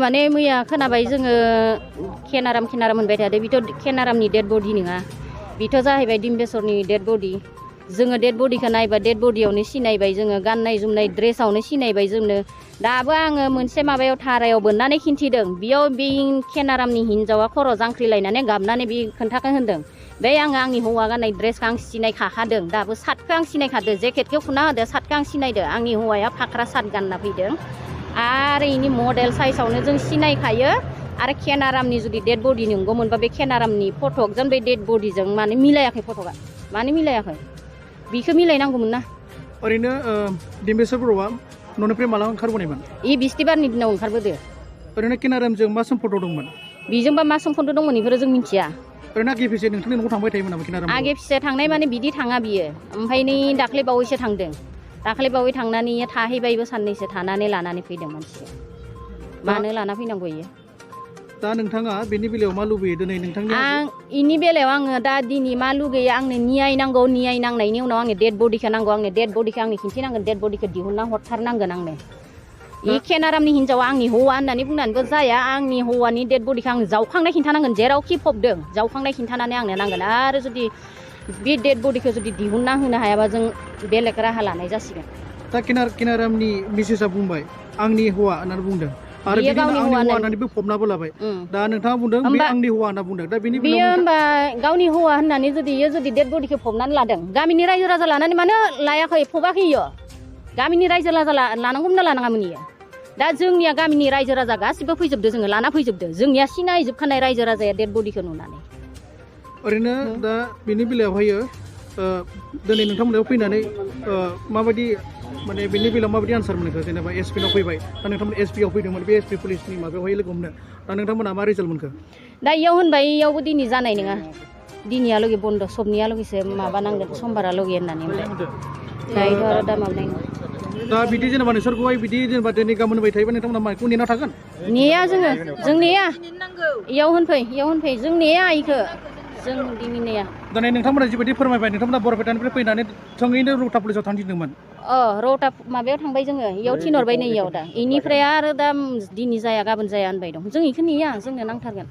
माने मैया खोनाबाय जोङो केनाराम होनबाय थादो बिथ' केनारामनि डेड बडि नङा बिथ' जाहैबाय डिम्बेसरनि डेड बडि जोङो डेड बडिखौ नायबा डेड बडियावनो सिनायबाय जोङो गाननाय जोमनाय ड्रेसावनो सिनायबाय जोंनो दाबो आङो मोनसे माबायाव थारायाव बोननानै खिन्थिदों बेयाव बे केनारामनि हिन्जावा खर' जांख्रिलायनानै गाबनानै बे खोन्थाखौ होनदों बे आङो आंनि हौवा गाननाय ड्रेसखौ आं सिनायखादों दाबो सार्टखौ आं सिनायखादों जेकेटखौ खुना होदो सार्टखौ आं सिनायदों आंनि हौवाया फाख्रा सार्ट गानना फैदों आरो इनि मडेल साइजआवनो जों सिनायखायो आरो केनारामनि जुदि डेड बडि नंगौमोनबा बे केनारामनि फटकजों बे डेड बडिजों मानो मिलायाखै फटकआ मानो मिलायाखै बिखौ मिलायनांगौमोन ना ओरैनो डिम्बेसर बर'आ न'निफ्राय माला ओंखारबोनायमोन बिस्थिबारनि दिनाव ओंखारबोदो ओरैनो केनारामजों मा सम्पर्क दंमोन बेजोंबा मा सम्पर्क दंमोन बेफोरो जों मिथिया ओरैनो आगे फिसे नोंथांनि न'आव थांबाय थायोमोन नामा केनाराम आगे फिसे थांनाय माने बिदि थाङा बियो ओमफ्राय नै दाख्लै बावैसो थांदों दाख्लै बावै थांनानै थाहैबायबो साननैसो थानानै लानानै फैदों मानसिया मानो लाना फैनांगौ इयो दा नोंथाङा बेनि बेलायाव मा लुबैयो दिनै नोंथांनि आं इनि बेलायाव आङो दा दिनै मा लुगैयो आंनो नियाय नांगौ नियाय नांनायनि उनाव आंनो डेड बडिखौ नांगौ आंनो डेड बडिखौ आंनो खिन्थिनांगोन डेड बडिखौ दिहुनना हरथारनांगोन आंनो इ केनारामनि हिन्जावा आंनि हौवा होननानै बुंनानैबो जाया आंनि हौवानि डेड बडिखौ आं जावखांनाय खिन्थानांगोन जेरावखि फबदों जावखांनाय खिन्थानानै आंनो नांगोन आरो जुदि बे डेड बडिखौ जुदि दिहुनना होनो हायाबा जों बेलेग राहा लानाय जासिगोन दा केनारामनि मिसेसआ बुंबाय आंनि हौवा होननानै बुंदों आरो बिदिनो आंनि हौवा होननानैबो फबनाबो लाबाय दा नोंथाङा बुंदों बे आंनि हौवा होनना बुंदों दा बेनि बेयो होमबा गावनि हौवा होननानै जुदि इयो जुदि डेड बडिखौ फबनानै लादों गामिनि रायजो राजा लानानै मानो लायाखै फबाखै इयो गामिनि रायजो राजा लानांगौमोन ना लानाङामोन इयो दा जोंनिया गामिनि रायजो राजा गासिबो फैजोबदो जोङो लाना फैजोबदो जोंनिया सिनायजोबखानाय रायजो राजाया डेड बडिखौ नुनानै ओरैनो दा बेनि बेलायावहायो दिनै नोंथांमोनाव फैनानै माबायदि माने बेनि बेलायाव माबायदि आनसार मोनखो जेनेबा एसपिनाव फैबाय दा नोंथांमोन एसपिआव फैदोंमोन बे एसपि पुलिसनि माबायावहाय लोगो हमनो दा नोंथांमोना मा रिजाल्ट मोनखो दा इयाव होनबाय इयावबो दिनै जानाय नङा दिनैयालागै बन्द सबनियालागैसो माबानांगोन समबारालागै होननानै ओमफ्राय दायोथ' आरो दा माबानाय नङा दा बिदि जेनेबा नोंसोरखौहाय बिदि जेनेबा दिनै गाबोन होबाय थायोबा नोंथांमोना माइखौ नेना थागोन नेया जों नेया इयाव होनफै जों नेया इखो जों दिनै नेया दिनै नोंथांमोना जिबायदि फोरमायबाय नोंथांमोना बरपेटानिफ्राय फैनानै थोंजोङैनो रौता पुलिसाव थांफिनदोंमोन रौता माबायाव थांबाय जोङो इयाव थिनहरबाय नै इयाव दा इनिफ्राय आरो दा दिनै जाया गाबोन जाया होनबाय दं जों इखौ नेया जोंनो नांथारगोन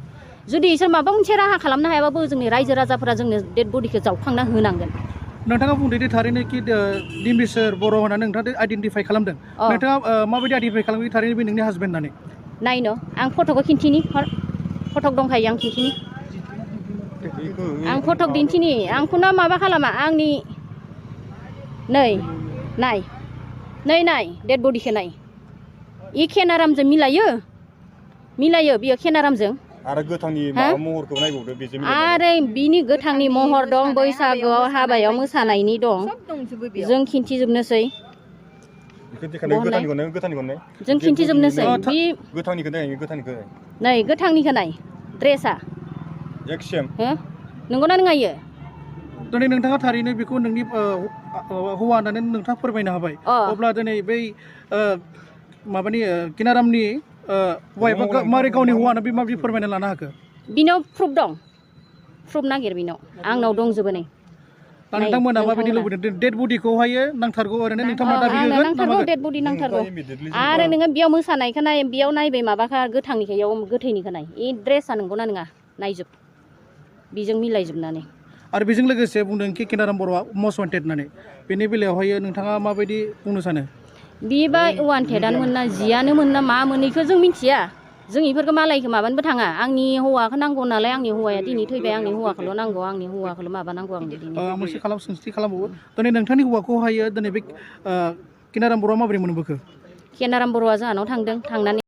जुदि इसोर माबा मोनसे राहा खालामनो हायाबाबो जोंनि रायजो राजाफोरा जोंनो डेड बडिखौ जावखांना होनांगोन नोंथाङा बुंदों थारैनो कि डिम्बेसर बर' होननानै नोंथाङा आइडेन्टिफाइ खालामदों नोंथाङा माबायदि आइडेन्टिफाइ खालामो थारैनो बे नोंनि हासबेन्ड होननानै नायनो आं फट'खौ खिन्थिनि फटक दंखायो आं खिन्थिनि आं फटक दिन्थिनि आंखौनो माबा खालामा आंनि नै नाय डेड बडिखौ नाय इ केनारामजों मिलायो बियो केनारामजों आरो गोथांनि माबा महरखौ नायबावदो बेजों आरो बिनि गोथांनि महर दं बैसागुआव हाबायाव मोसानायनि दं जों खिन्थिजोबनोसै जों खिन्थिजोबनोसै नै गोथांनिखौ नाय ड्रेसा नंगौना नङा इयो दिनै नोंथाङा थारैनो बेखौ नोंनि हौवा होननानै नोंथाङा फोरमायनो हाबाय अब्ला दिनै बै माबानि केनारामनि वाइफआ मारै गावनि हौवा होनना बे माबायदि फोरमायना लानो हाखो बिनाव प्रुफ नागिर बिनाव आंनाव दंजोबो नै दा नोंथांमोना माबायदि लुबैदों डेड बडिखौहाय नांथारगौ ओरैनो नोंथांमोना दाबि होगोन नांथारगौ डेड बडि नांथारगौ आरो नोङो बेयाव मोसानायखौ नाय बेयाव नायबाय माबाखा गोथांनिखौ इयाव गोथैनिखौ नाय इ ड्रेसा नंगौना नङा नायजोब बेजों मिलायजोबनानै आरो बेजों लोगोसे बुंदों कि केनाराम बर'आ मस्ट वान्टेड होननानै बेनि बेलायावहाय नोंथाङा माबायदि बुंनो सानो बेबा वान्टेडानो मोन ना जियानो मोन ना मा मोनैखौ जों मिथिया जों इफोरखौ मालायखौ माबानोबो थाङा आंनि हौवाखौ नांगौ नालाय आंनि हौवाया दिनै थैबाय आंनि हौवाखौल' नांगौ आंनि हौवाखौल' माबानांगौ आं मोनसे सोंथि खालामबावो दिनै नोंथांनि हौवाखौहाय दिनै बे केनाराम बर'आ माबोरै मोनबोखो केनाराम बर'आ जोंहानाव थांदों थांनानै